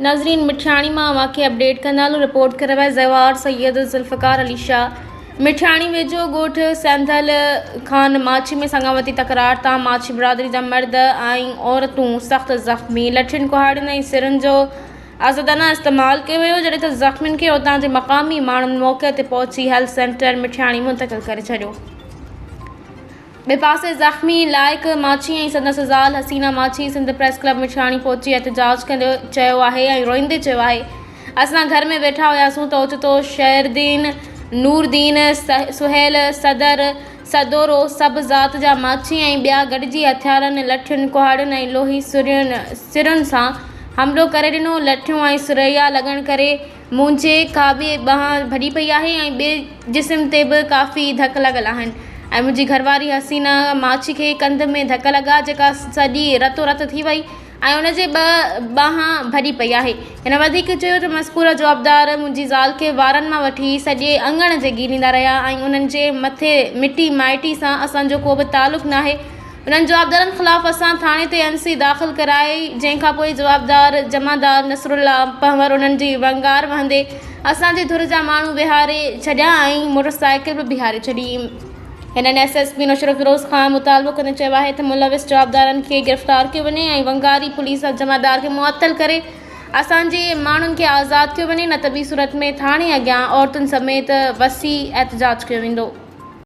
ناظرين مٺياڻي مان اوهان کي اپڊيٽ ڪندا هلون رپورٽ ڪري رهيو آهي زوار سيد ذوالفقار علي شاهه مٺياڻي ويجهو ڳوٺ سينڌل خان ماڇي ۾ سڱاوتي تڪرار تان ماڇي برادري جا مرد ۽ عورتون سخت زخمي لٺين ڪهاڙين ۽ سرن جو آزادانه استعمال ڪيو ويو جڏهن ته زخمين کي اتان جي مقامي ماڻهن موقعي تي پهچي هيلٿ سينٽر مٺياڻي منتقل ڪري ڇڏيو. ٻئي پاسي زخمي لائق ماڇي ۽ سندس زال حسينه ماڇي سنڌ پريس ڪلب مٺياڻي پهچي احتجاج ڪندي چيو آهي ۽ روئيندي چيو آهي اسان گهر ۾ ويٺا هياسون ته اوچتو شيردين، نوردين، سهيل، صدر، سدورو سڀ ذات جا ماڇي ۽ ٻيا گڏجي هٿيارن، لٺين، ڪهاڙين ۽ لوهي سرين سان حملو ڪري ڏنو، لٺيون ۽ سريا لڳڻ ڪري منهنجي کاٻي ٻانهن ڀڄي پئي آهي ۽ ٻئي جسم تي به ڪافي ڌڪ لڳل آهن ۽ منهنجي گهرواري حسينه ماڇي کي ڪنڌ ۾ ڌڪ لڳا جيڪا سڄي رتو رت ٿي وئي ۽ ان جي به ٻانهن ڀڄي پئي آهي. هن وڌيڪ چيو ته مذڪوره جوابدار منهنجي زال کي وارن مان وٺي سڄي اڱڻ تي گهيريندا رهيا ۽ انهن جي مٿي مٽي مائٽي سان اسان جو ڪو به تعلق ناهي انهن جوابدارن خلاف اسان ٿاڻي تي اين سي داخل ڪرائي جنهن کانپوء جوابدار جمعدار نصرالله پنهور انهن جي ونگار وهندي اسان جي ڌر جا ماڻهو ويهاري ڇڏيا ۽ موٽرسائيڪل به بيهاري ڇڏي. هنن ايس ايس پي نوشهروفيروز کان مطالبو ڪندي چيو آهي ته ملوث جوابدارن کي گرفتار ڪيو وڃي ۽ ونگاري پوليس جمعدار کي معطل ڪري اسان جي ماڻهن کي آزاد ڪيو وڃي نه ته ٻي صورت ۾ ٿاڻي اڳيان عورتن سميت وسيع احتجاج ڪيو ويندو.